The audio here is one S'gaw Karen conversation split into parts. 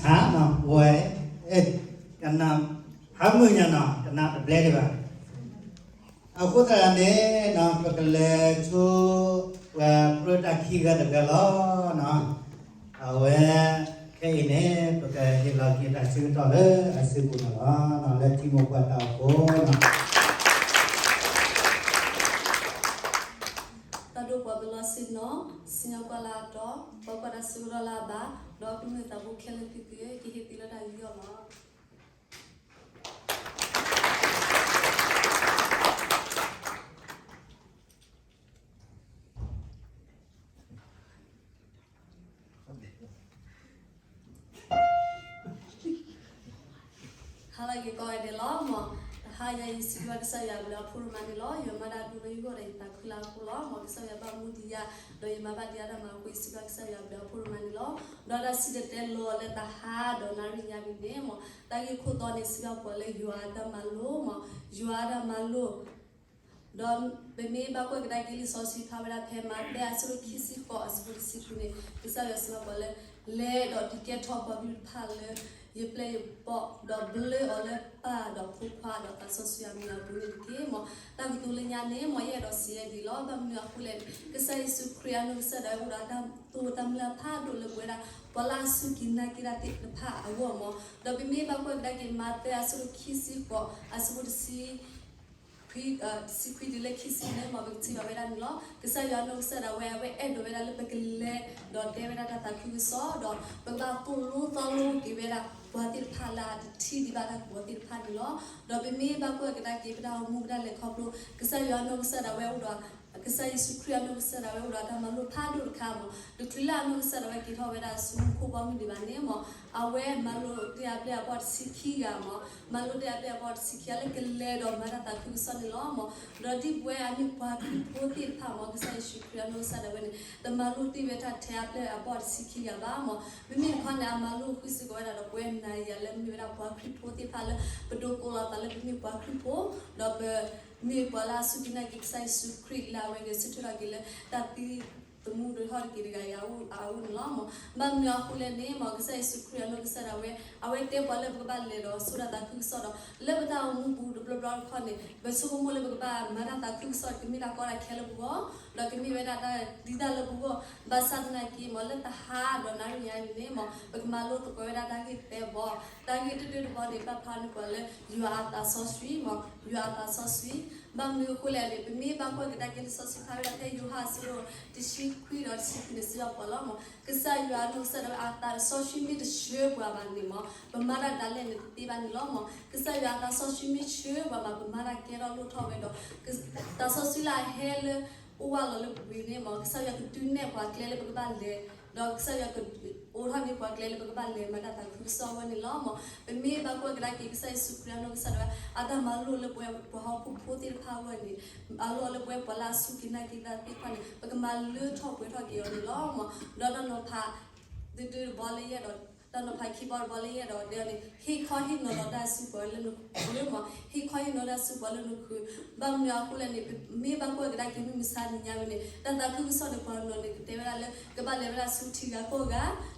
အံၤဆၣ်နီၤ ဝဲ ကနၣ် ဖးမုၢ်ညါနီၤ ကနၣ်တဘျဲဒံးဘၣ်. အဃိသတးန့ၣ် ပကလဲၤဆိ ပှၤပြၢတၢ်ခံဂၤတဂၤလီၤ. အဝဲ ခဲအံၤန့ၣ် ပကဟ့ၣ်လီၤက့ၤတၢ်ဆၢကတီၢ်လၢအစုပူၤန့ၣ်လီၤ. လၢထံမိၢ်ပှၢ်တၢ်အိၣ်ဖှိၣ်နီၤ တၢ်ဒိၣ်ပှၤပလီၢ်ဆ့ၣ်နီၤ စံၣ်ညီၣ်ကွီၢ်လၢအတီ, ပှၤကွၢ်တၢ်ဆၢကတီၢ်လၢအဘၣ်, ဒီးကမျၢၢ်သးဘိခဲလၢာ်သ့ၣ်သုဧၢ, ကဟ့ၣ်သုလၢတၢ်ယူးယီၣ်လီၤ. ဟါလၢအဂ့ၤကိးဂၤဒဲးလီၤ. မ် တဟါအံၤ ယစံးဘျုးကစၢ်ယွၤအဘျုးအဖှိၣ်ဒိၣ်မးန့ၣ်လီၤ. ယွၤမၤတၢ်ဒိၣ်လၢယဂီၢ်ဒီးယသးခုလၢအဃိလီၤ. မ်ကစၢ်ယွၤဘၣ်မူဒံးယၤ, ဒီးယမၤဘၣ်ဒံးအါတၢ်မၤအဃိ ယစံးဘျုးကစၢ်ယွၤအဘျုးအဖှိၣ်ဒိၣ်မးန့ၣ်လီၤ. ဒီးတၢ်စံၣ်တဲၤတဲလီၤလၢတဟါဒီးနၣ်ရံၣ်ညါအံၤန့ၣ် မ် တၢ်ဂ့ၢ်ခိၣ်တီန့ၣ် စံးဘၣ်ပှၤလၢယွၤအတၢ်မၤလိာ်, မ် ယွၤအတၢ်မၤလိာ် ဒီးပမ့ၢ်ဘၣ်ကွၢ်ကဒါက့ၤလံာ်စီဆှံဖးဝဲဒၣ်ဖဲမးသဲအဆၢဒိၣ်ခံဆံဃိးအဆၢဖိတဆံခွံန့ၣ် ကစၢ်ယွၤစံးဘၣ်ပှၤလၢ လဲၤဒီးဒုးကဲထီၣ်ပှၤကလုာ်တဖၣ်လၢ ယပျဲၢ်ယဘီၣ်, ဒီးဘျၢအီၤလၢပၢ်ဒီးဖိခွါဒီးသးစီဆှံအမံၤအပူၤန့ၣ်တက့ၢ်. မ် တၢ်ကတိၤလၢညါန့ၣ် မ်ယအဲၣ်ဒိးစံးဝဲဒ်အံၤလီၤ. ဘၣ်မနုၤအဃိလဲၣ်န့ၣ် ကစၢ်ယ့ၣ်ၡူးခရံာ်အနီၢ်ကစၢ်ဒၣ်ဝဲအိၣ်ဒီးတၢ်သိၣ်တၢ်မုၢ်လၢ်ဖးဒိၣ်လၢပဝဲဒၣ် ပှၤလၢအစူၢ်က့ၤနာ်က့ၤတၢ်သ့ၣ်တဖၣ်အဂီၢ် မ် ဒီးပမ့ၢ်ဘၣ်ကွၢ်ကဒါက့ၤမးသဲအဆၢဒိၣ်ခံဆံဃိးအဆၢဖိတဆံ တဆံခွံတုၤလၢခံဆံန့ၣ် မ်ပကထံၣ်ဘၣ်ဝဲဒၣ်န့ၣ်လီၤ. ကစၢ်ယွၤအနီၢ်ကစၢ်ဒၣ်ဝဲ အဝဲအဲၣ်ဒိးဝဲဒၣ်လၢပကလဲၤဒီးတဲဝဲဒၣ်တၢ်သးခုကစီၣ် ဒီးပကဘၣ်သိၣ်လိသီလိက့ၤဝဲဒၣ် ပှၤသ့ၣ်တဖၣ်လၢအတထံၣ်ဒံးဘၣ်တၢ်ကပီၤသ့ၣ်တဖၣ်န့ၣ်လီၤ. ဒီးပမ့ၢ်ဘၣ်ကွၢ်ကဒါက့ၤပတၢ်အိၣ်မူပတၢ်လဲၤခီဖျိ ကစၢ်ယွၤအနီၢ်ကစၢ်ဒၣ်ဝဲအိၣ်ဒီး ကစၢ်ယ့ၣ်ၡူးခရံာ်အနီၢ်ကစၢ်ဒၣ်ဝဲအိၣ်ဒီးတၢ်မၤလိာ်ဖးဒိၣ်တခါ မ် တချုးလၢအနီၢ်ကစၢ်ဒၣ်ဝဲက့ၤထီၣ်ဝဲဒၣ်ဆူမူခိၣ်ဘီမုၢ်ဒံးဘၣ်န့ၣ် မ် အဝဲမၤလိာ်တ့ၢ်အပျဲၢ်အဘီၣ်တဆံခံဂၤ မ် မၤလိာ်တ့ၢ်အပျဲၢ်အဘီၣ်တဆံခံဂၤလၢကလဲၤဒီးမၤတၢ်သးခုကစီၣ်န့ၣ်လီၤ. မ် ဒီးဒ်ပဝဲအမ့ၢ်ပှၤခရံာ်ဖိသ့ၣ်တဖၣ် မ် ကစၢ်ယ့ၣ်ၡူးခရံာ်အနီၢ်ကစၢ်ဒၣ်ဝဲန့ၣ် တမၤလိာ်တ့ၢ်ဝဲတၢ်ထဲအပျဲၢ်အဘီၣ်တဆံခံဂၤဘၣ် မ် မ့မ့ၢ်တခီန့ၣ် အမၤလိာ်ဃုာ်စ့ၢ်ကီးဝဲဒၣ်ဒီးပဝဲနၤယၤလၢမ့ၢ်ဝဲဒၣ်ပှၤခရံာ်ဖိသ့ၣ်တဖၣ်လၢ ပဒိးကိးလီၤသးလၢပမ့ၢ်ပှၤခရံာ်ဖိ ဒီးပ မ့ၢ်ပှၤလၢအစူၢ်က့ၤနာ်က့ၤကစၢ်ယ့ၣ်ၡူးခရံာ်လၢအဝဲဂဲၤဆၢထၢၣ်ထီၣ်က့ၤလၢတၢ်သံသမူဒိၣ်ထီၣ်တက့ၢ်တဂၤအံၤအအိၣ်န့ၣ်လီၤ. မ် ဘၣ်မနုၤအဃိလဲၣ်န့ၣ် မ် ကစၢ်ယ့ၣ်ၡူးခရံာ်အနီၢ်ကစၢ်ဒၣ်ဝဲ အဝဲတဲပှၤလၢပကဘၣ်လဲၤဒီးဆိၣ်တၢ်သးခုကစီၣ်ဒီး လၢပတၢ်အိၣ်မူပူၤတဘျီဘျီတခီန့ၣ် ပဆိကမိၣ်လၢပကဘၣ်မၤတၢ်သးခုကစီၣ် ကမ့ၢ်တၢ်ကီတၢ်ခဲလၢပဂီၢ် ဒီးကမ့ၢ်ဝဲဒၣ်တၢ်ဒုးတၢ်လၢပဂီၢ် ဘၣ်ဆၣ်သနာ်က့ မ် လၢတဟါဒီးနၣ်ရံၣ်ညါအံၤန့ၣ် မ် ပကမၤလိသကိးဝဲဒၣ်တၢ်ဂ့ၢ်သၢဘီ တၢ်ဂ့ၢ်တၢတၢတဘီန့ၣ် ဘၣ်ဖျါန့ၢ်ပှၤလၢ ယွၤအသးစီဆှံ မ် ယွၤအသးစီဆှံ ဘၣ်မနုၤအဃိလဲၣ်န့ၣ် ပမ့ၢ်ဘၣ်ကွၢ်ကဒါက့ၤလံာ်စီဆှံဖးဝဲဒၣ်ဖဲယိၤဟၣ်အဆၢဒိၣ်တဆံခွံဒီးတဆံခွံန့ၣ် စံးဘၣ်ပှၤလီၤ မ် ကစၢ်ယွၤအနီၢ်ကစၢ်ဒၣ်ဝဲအသးစီဆှံမ့ၢ်တဆှၢပှၤဘၣ်န့ၣ် မ် ပမၤတၢ်ဒ်လဲၣ်န့ၣ်တသ့ဘၣ်န့ၣ်လီၤ မ် ကစၢ်ယွၤအသးစီဆှံမ့ၢ်ဆှၢပှၤဘၣ် ပမၤတၢ်ကဲထီၣ်လိၣ်ထီၣ်ဝဲဒီး သးစီဆှံလၢအဟဲလၢအိၣ်ဝးလီၤလၢပပူၤန့ၣ် မ် ကစၢ်ယွၤကဒုးနဲၣ်ပှၤကျဲလၢပကဘၣ်လဲၤ ဒီးကစၢ်ယွၤကအိးထီၣ်န့ၢ်ပှၤကျဲလၢပကဘၣ်လဲၤမၤတၢ်သးခုကစီၣ်အဂီၢ်န့ၣ်လီၤ မ် ပမ့ၢ်ဘၣ်ကွၢ်ကဒါက့ၤ ကစၢ်ယ့ၣ်ၡူးခရံာ်အနီၢ်ကစၢ်ဒၣ်ဝဲ အတၢ်မၤလိာ်လၢပဝဲပှၤဟီၣ်ခိၣ်ဖိသ့ၣ်တဖၣ်အဂီၢ်န့ၣ် အလီၢ်လၢပဝဲပှၤလၢအစူၢ်က့ၤနာ်က့ၤတၢ်သ့ၣ်တဖၣ်န့ၣ် ပကမၤလၢထီၣ်ပှဲၤထီၣ်က့ၤအီၤန့ၣ်လီၤ မ် ဒီးတၢ်နီၤဖး တၢတၢတဘီလၢယအဲၣ်ဒိး တၢ်နီၤဖးခံဘီတဘီလၢယအဲၣ်ဒိးတဲအီၤန့ၣ် ဟ့ၣ်ခီဟ့ၣ်နီၤလီၤတၢ်ဆူပှၤလၢနဃၢၤ မ် ဟ့ၣ်ခီဟ့ၣ်နီၤတၢ်ဆူပှၤလၢနဃၢၤ ဘၣ်မနုၤအဃိလဲၣ်န့ၣ် ပမ့ၢ်ဘၣ်ကွၢ်ကဒါက့ၤမုၢ်မဆါတနံၤညါဝဲန့ၣ် တၢ်သးခုကစီၣ်န့ၣ် ပှၤနီၤန့ၣ် ကတဲဝဲဒၣ်လၢ ကဘၣ်လဲၤဝဲဒၣ်ဆူထံဂၤကီၢ်ဂၤ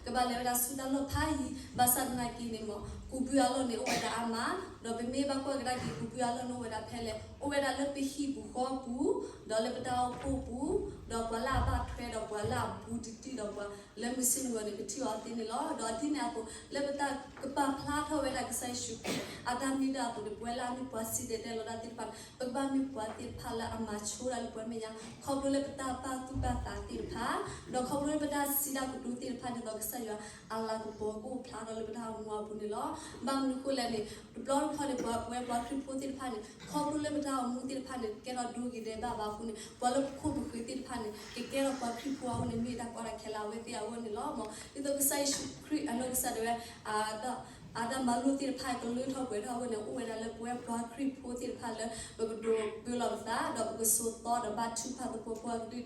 ကဘၣ်လဲၤဝဲဒၣ်ဆူတၢ်လီၢ်ဖးယံၤ ဘၣ်ဆၣ်သနာ်က့န့ၣ် မ် ကူးဘုအလီၢ်န့ၣ် အိၣ်ဝဲဒၣ်အါမး ဒီးပမ့ၢ်ဘၣ်ကွၢ်ကဒါက့ၤ ကူးဘုအလီၢ်န့ၣ် အိၣ်ဝဲဒၣ်ဖဲလဲၣ် အိၣ်ဝဲဒၣ်လၢပဟံၣ်ပူၤဃီပူၤ ဒီးလၢပတၢ်အိၣ်ဖှိၣ်ပူၤ ဒီးပှၤလၢအဘၣ်ထွဲဒီးပှၤလၢအဘူးတံၢ်တံၢ်ဒီးပှၤလၢမုၢ်ဆ့ၣ်မုၢ်ဂီၤန့ၣ် ကထံၣ်အီၤသ့န့ၣ်လီၤ. ဒီးဒ်န့ၣ်အသိး လၢပတၢ်ကပာ်ဖျါထီၣ်ဝဲဒၣ်ကစၢ်ယ့ၣ်ၡူးခရံာ် အတၢ်မ့ၢ်တၢ်အသိးန့ၣ် ပဝဲလၢအမ့ၢ်ပှၤစံၣ်တဲၤတဲလီၤတၢ်သ့ၣ်တဖၣ်န့ၣ် ပကဘၣ်မ့ၢ်ပှၤသ့ၣ်တဖၣ်လၢအမၤဆိတၢ်လၢပှၤမဲာ်ညါ ခီဖျိလၢပတၢ်ပာ်သူၣ်ပာ်သးသ့ၣ်တဖၣ် ဒီးခီဖျိလၢပတၢ်စံးတၢ်ကတိၤသ့ၣ်တဖၣ်န့ၣ်ဒီး ကစၢ်ယွၤအလၤကပီၤကအိၣ်ဖျါထီၣ်လၢပတၢ်အိၣ်မူအပူၤန့ၣ်လီၤ. ဘၣ်မနုၤအဃိလဲၣ်န့ၣ် တဘျီတခီၣ်န့ၣ် ပဝဲပှၤခရံာ်ဖိသ့ၣ်တဖၣ်န့ၣ် ခီဖျိလၢပတၢ်အိၣ်မူသ့ၣ်တဖၣ်န့ၣ် ကဲထီၣ်ဒိဂ့ၤဒဲးဘးဘၣ်အဃိန့ၣ် ပှၤလၢပခိၣ်ပဃၢၤသ့ၣ်တဖၣ်န့ၣ် ကကဲထီၣ်ပှၤခရံာ်ဖိအဃိန့ၣ် မ့ၢ်တၢ်ကီတၢ်ခဲလၢအဝဲသ့ၣ်အဂီၢ်န့ၣ်လီၤ. မ် ဒ်သိးကစၢ်ယ့ၣ်ၡူးခရံာ်အနီၢ်ကစၢ်ဒၣ်ဝဲ အတၢ်မၤလိာ်သ့ၣ်တဖၣ်ကလၢထီၣ်ပှဲၤထီၣ်အဂီၢ်န့ၣ် အိၣ်ဝဲဒၣ်လၢပဝဲပှၤခရံာ်ဖိသ့ၣ်တဖၣ်လၢ ပကဒိးပၢလီၤပသး ဒီးပကစိာ်သီဒီးဘါထုကဖၣ်သကိးပှၤကဒုဒ်သိး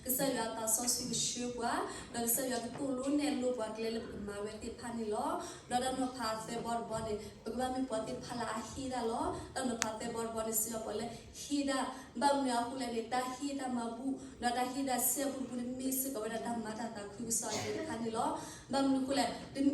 ကစၢ်ယွၤအသးစီဆှံကဆှၢပှၤ ဒီးကစၢ်ယွၤကသိၣ်လိနဲၣ်လိပှၤကျဲလၢပကမၤဝဲသ့ၣ်တဖၣ်န့ၣ်လီၤ. ဒီးတၢ်နီၤဖးသၢဘီတဘီန့ၣ် ပကဘၣ်မ့ၢ်ပှၤသ့ၣ်တဖၣ်လၢအဟ့ၣ်တၢ်လီၤ. တၢ်နီၤဖးသၢဘီတဘီန့ၣ် စံးဘၣ်ပှၤလၢဟ့ၣ်တၢ် ဘၣ်မနုၤအဃိလဲၣ်န့ၣ် တၢ်ဟ့ၣ်တၢ်မၤဘူၣ် ဒီးတၢ်ဟ့ၣ်တၢ်စဲဘူးတပူၤန့ၣ် မ့ၢ်စ့ၢ်ကီးဝဲဒၣ်တၢ်မၤတၢ်သးခုကစီၣ်အကျဲတခါန့ၣ်လီၤ. ဘၣ်မနုၤအဃိလဲၣ်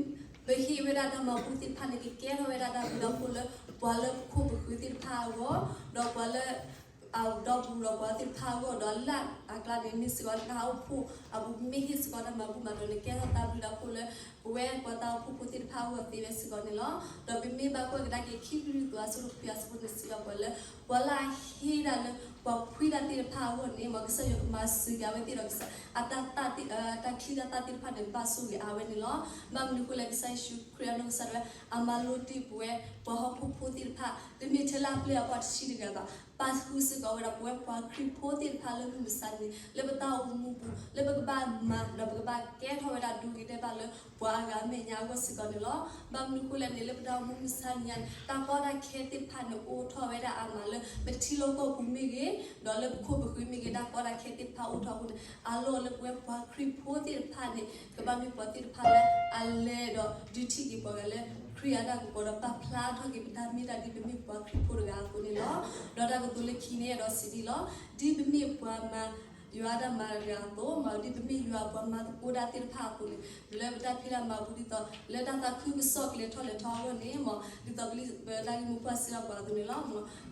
တ ပဟ့ၣ်ဝဲဒၣ်တၢ်မၤဘူၣ်သ့ၣ်တဖၣ်န့ၣ် ကကဲထီၣ်ဝဲဒၣ်တၢ်ဘျုးတၢ်ဖှိၣ်လၢ ပှၤလၢပခိၣ်ပဃၢၤသ့ၣ်တဖၣ်အဂီၢ်, ဒီးပှၤလၢ အဒီပုၢ်ဒီးပှၤသ့ၣ်တဖၣ်အဂီၢ်, ဒီးလၢအကျါန့ၣ် မ့ၢ်စ့ၢ်ကီးတၢ်အိၣ်ဖှိၣ်အပူၤ ပမ့ၢ်ဟ့ၣ်စ့ၢ်ကီးတၢ်မၤဘူၣ်မၤတီၢ်န့ၣ် ကဲထီၣ်တၢ်ဘျုးတၢ်ဖှိၣ်လၢ ပဝဲပှၤတၢ်အိၣ်ဖှိၣ်ဖိသ့ၣ်တဖၣ်အဂီၢ်သ့ဝဲစ့ၢ်ကီးန့ၣ်လီၤ. ဒီးပမ့ၢ်ဘၣ်ကွၢ်ကဒါက့ၤ ခံကရံၣ်သူး အဆၢဒိၣ်ခွံ အဆၢဖိတဆံ ဘၣ်ပှၤလၢ ပှၤလၢအဟ့ၣ်ဒၣ်လၢ ပှၤဖှံတၢ်သ့ၣ်တဖၣ်အဂီၢ်န့ၣ် မ်ကစၢ်ယွၤကမၤစၢၤက့ၤအဝဲသ့ၣ်ဒီး ကစၢ်အတၢ်သ့ၣ် တၢ်ချံတၢ်သၣ်သ့ၣ်တဖၣ်န့ၣ် ဘၣ်ဆိၣ်ဂ့ၤအါဝဲန့ၣ်လီၤ. ဘၣ်မနုၤအဃိလဲၣ် ကစၢ်ယ့ၣ်ၡူးခရံာ်အနီၢ်ကစၢ်ဒၣ်ဝဲ အမၤလိတ့ၢ်ပဝဲ ပှၤဟီၣ်ခိၣ်ဖိသ့ၣ်တဖၣ် တမ့ၢ်ထဲလၢအပျဲၢ်အဘီၣ်တဆံးတဂၤဘၣ်, ပာ်ဃုာ်စ့ၢ်ကီးဝဲဒၣ်ပဝဲပှၤခရံာ်ဖိသ့ၣ်တဖၣ်လၢမုၢ်မဆါတနံၤ လၢပတၢ်အိၣ်မူပူၤ လၢပကဘၣ်မၤ ဒီးပကဘၣ်ကဲထီၣ်ဝဲဒၣ်ဒိဂ့ၤဒဲးဘးလၢ ပှၤအဂၤအမဲာ်ညါအဂီၢ်စ့ၢ်ကီးန့ၣ်လီၤ. ဘၣ်မနုၤအဃိလဲၣ်န့ၣ် လၢပတၢ်အိၣ်မူမုၢ်မဆါတနံၤညါန့ၣ် တၢ်ကီတၢ်ခဲသ့ၣ်တဖၣ်န့ၣ် အိၣ်ထီၣ်ဝဲဒၣ်အါမးလၢ ပထံလီၢ်ကီၢ်ပူၤမ့ၢ်ဂ့ၤ, ဒီးလၢပခိၣ်ပဃၢၤမ့ၢ်ဂ့ၤ တၢ်ကီတၢ်ခဲသ့ၣ်တဖၣ်အိၣ်ထီၣ်အဃိန့ၣ် အလီၢ်လၢပဝဲပှၤခရံာ်ဖိသ့ၣ်တဖၣ်န့ၣ် ကဘၣ်မ့ၢ်ပှၤသ့ၣ်တဖၣ်လၢအလဲၤဒီးဒုးထံၣ်က့ၤပှၤဂၤလၢ ခရံာ်အတၢ်ကပီၤဒီး ပာ်ဖျါထီၣ်က့ၤပတၢ်မ့ၢ်တၢ်တီ ဒ်ပမ့ၢ်ပှၤခရံာ်ဖိတဂၤအသိးန့ၣ်လီၤ. ဒီးတၢ်ကတိၤလၢခံန့ၣ်ဒီးစံးဒ်အံၤလီၤ. ဒ်ပမ့ၢ်ပှၤမၤ ယွၤအတၢ်မၤတဂၤအသိး, မ်ဒ်ပမ့ၢ်ယွၤပှၤမၤသကိးတၢ်သ့ၣ်တဖၣ်အသိးန့ၣ် လၢပတၢ်ဖံးတၢ်မၤပူၤ ဒ်သိးလၢတၢ်သးခုကစီၣ်ကျဲထီၣ်လဲၤထီအဂီၢ်န့ၣ် မ်ဒ်သိးပလံာ်ပတၢ်ဂ့ၢ်မိၢ်ပှၢ်စံးဘၣ်ပှၤအသိးန့ၣ်လီၤ.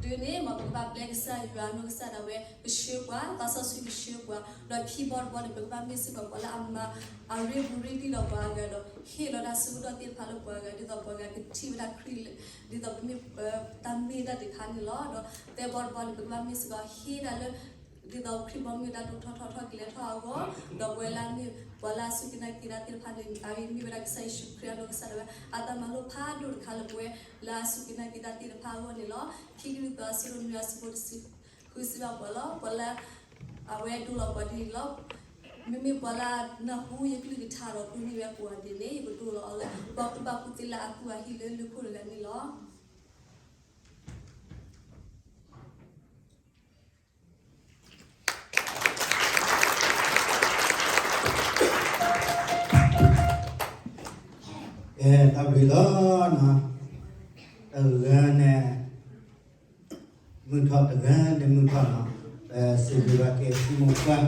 တုၤန့ၣ် မ်ပကဘၣ်ပျဲကစၢ်ယွၤအနီၢ်ကစၢ်ဒၣ်ဝဲ ကဆှၢပှၤ, သးစီဆှံကဆှၢပှၤ, ဒီးခံဘီတဘီန့ၣ် ပကဘၣ်မ့ၢ်စ့ၢ်ကီးပှၤလၢအမၤအရ့ဘူးရ့ဒံၣ်ဒီးပှၤအဂၤဒီး ဟ့ၣ်လီၤတၢ်ဆၢကတီၢ်သ့ၣ်တဖၣ်လၢပှၤအဂၤ ဒ်သိးပှၤဂၤကထံၣ်ဝဲဒၣ်ခရံာ်လၢ ဒ်သိးပမ့ၢ် တၢ်မ့ၢ်တၢ်တခါန့ၣ်လီၤ. ဒီးသၢဘီတဘီန့ၣ် ပကဘၣ်မ့ၢ်စ့ၢ်ကီးဟ့ၣ်ဒၣ်လၢ ဒ်သိးခရံာ်ဘီမုၢ်တၢ်ဒိၣ်ထီၣ်ထီထီၣ်ကလဲၤထီၣ်အဂီၢ်, ဒီးပဝဲလၢအမ့ၢ်ပှၤလၢအစူၢ်က့ၤနာ်က့ၤတၢ်သ့ၣ်တဖၣ်န့ၣ် အဂ့ၢ်မ့ၢ်ဝဲဒၣ်ကစၢ်ယ့ၣ်ၡူးခရံာ်အနီၢ်ကစၢ်ဒၣ်ဝဲ အတၢ်မၤလိာ်ဖးဒိၣ်တခါလၢပဝဲလၢအစူၢ်က့ၤနာ်က့ၤတၢ်သ့ၣ်တဖၣ်အဂီၢ်န့ၣ်လီၤ. ခံကရံၣ်သူး အဆၢဒိၣ်နွံ အဆၢဖိတဆံဃုစံးဘၣ်ပှၤလီၤ. ပှၤလၢ အဝဲဒိလီၤပှၤဒ်န့ၣ်လီၤ. မ့မ့ၢ်ပှၤလၢအနၢ်ဟူယကလုၢ်ကထါဒီးတူၢ်န့ၢ်ဝဲပှၤဒ်န့ၣ် ယကဒိလီၤအီၤလၢ ပှၤကူၣ်ဘၣ်ကူၣ်သ့လၢအကူၣ်အဟံၣ်လၢလၢၢ်ခိၣ်တဂၤန့ၣ်လီၤ. ကဲ တၢ်ဘျုးလီၤ. တဂၤန့ၣ် မုၢ်ထီၣ် တဂၤန့ၣ်မုၢ်ထီၣ်နီၤ, ပစံးဘျုးဘၣ်က့ၤ ထံမိၢ်ပှၢ်